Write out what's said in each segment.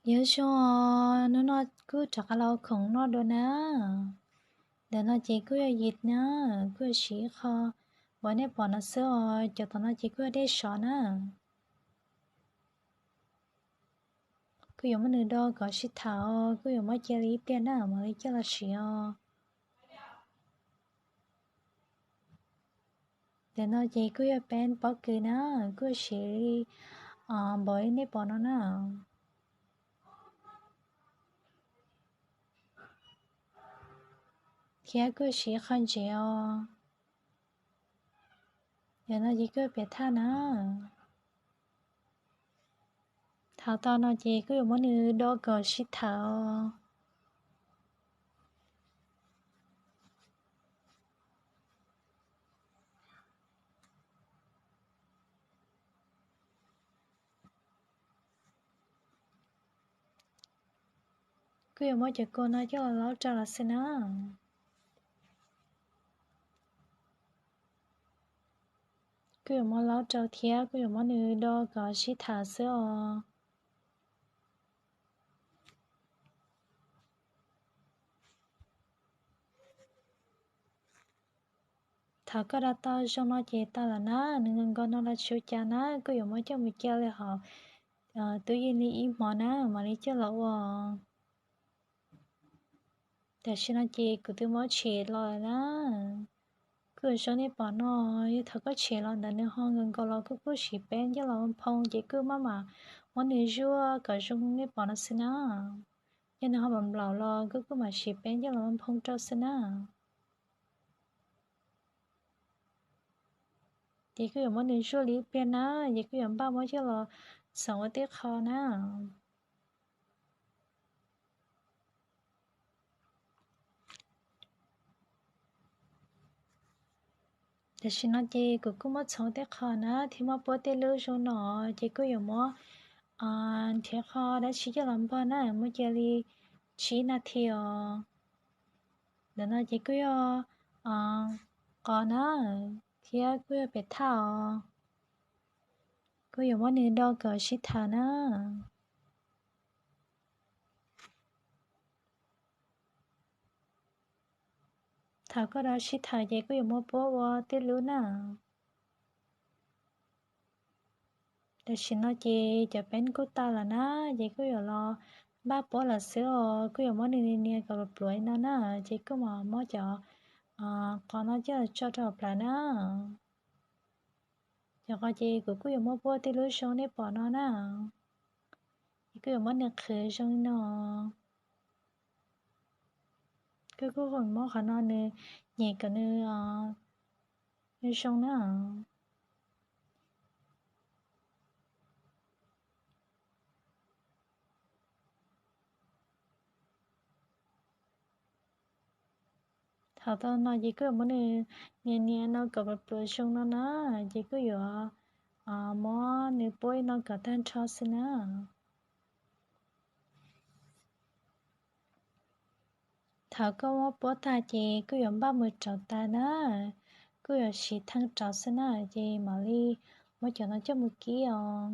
Yog zoo os, hnub no kuj rov qab los ua khoom noj dua na. Ntawm no ces kuj yog yim na, kuj yog siv ib qho npaum nej pom no xwb os. Cov tom no ces kuj yog dej sov na. Kuj yuav muab nws do kom sib tham, kuj yuav muab cia li ib pliag na mam li coj los siv os. Ntawm no ces kuj yog peb pob kws na, kuj siv li npaum li nej pom no na. Thiab kuj siv qhov ntsev os. Ntawm no ces kuj piam thaj na. Thaum tau no ces kuj yuav muab nws do kom sib tham os. Kuj yuav muab cov kua no coj los laub rau los xwb na. Kuj yuav muab laub rau thiab kuj yuav muab nws do kom sib tham xwb os. Thaum koj do tau zoo no ces tau lawm na, nws nkaus nkaus no los tsis ua cas na, kuj yuav muab coj mus cia li hauv tub yees li ib hmos na mam li coj los ua. Tam sim no ces kuv twb muab tshem los lawm na. Kuj zoo nej pom no, yog thaum koj tshem los ntawd nws ho nkaus nkaus los kuj kuj siv peeb coj los phoo ces kuj maj mam muab nws zuaj kom zoo nej pom no xwb na. Yog nws ho nplaum nplaum los kuj kuj mam siv peeb coj los phoo rau xwb na. Ces kuj yuav muab nws zuaj li ib pliag na, ces kuj yuav npaj muab coj los txhoov ua tej qho na. Tam sim no ces kuv kuj muab txhoov tej qho na thiab muab puab tej lub zoo no, ces kuj yuav muab nrhiav qho dab tsi coj los npog na, muab cia li tsib nas this os. Ntawm no ces kuj yog qos na, thiab kuj yog piam thaj os. Kuj yuav muab nws do kom sib tham na. Thaum koj do sib tham ces kuj yuav muab puab ua tej lub na. Tam sim no ces cov peeb kuj tau lawm na, ces kuj yuav los npaj puab lawm xwb os. Kuj yuav muab nws nias kom pluav pluav li no na, ces kuj mam muab cov qos no coj los tso rau hauv plawv na. Cov qos ces kuv kuj yuav muab puab tej lub zoo nej pom no na, ces kuj yuav muab nws qhwv zoo li no. Kuj kuj muab qhov no nws nyem kom nws zoo na. Thaum tau no ces kuj yuav muab nws nias nias no kom pluav pluav zoo no na, ces kuj yuav muab nws puab li no kom tag nrho xwb na. Thaum koj muab puab tag ces kuj yuav npaj mus rauv taws na, kuj yuav siv theej rauv xwb na, ces mam li muab cov no coj mus kib os.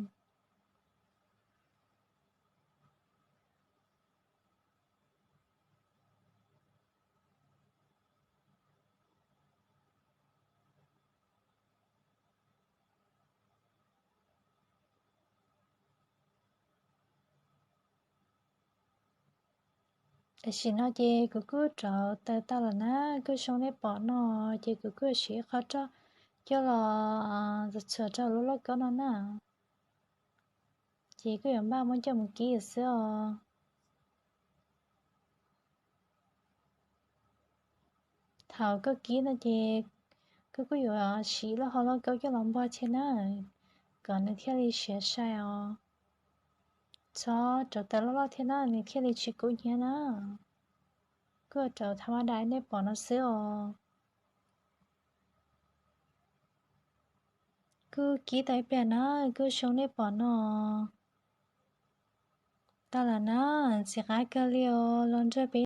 Tam sim no ces kuv kuj rauv taws tau lawm na, kuj zoo nej pom no, ces kuv kuj siv ib qho roj coj los txhuam txhuam rau lub lauj kaub no na. Ces kuj yuav npaj muab coj mus kib xwb os. Thaum koj kib no ces koj kuj yuav siv lub hau lauj kaub coj los npog thiab na, kom nws thiaj li siav sai os. Txhob rauv taws loj loj thiab na, nws thiaj li tsis kub hnyiab na. Kuj rauv tha ma dais nej pom no xwb os. Kuj kib tau ib pliag na, kuj zoo nej pom no. Tau lawm na, ntxim qab kawg li os, los nrog peb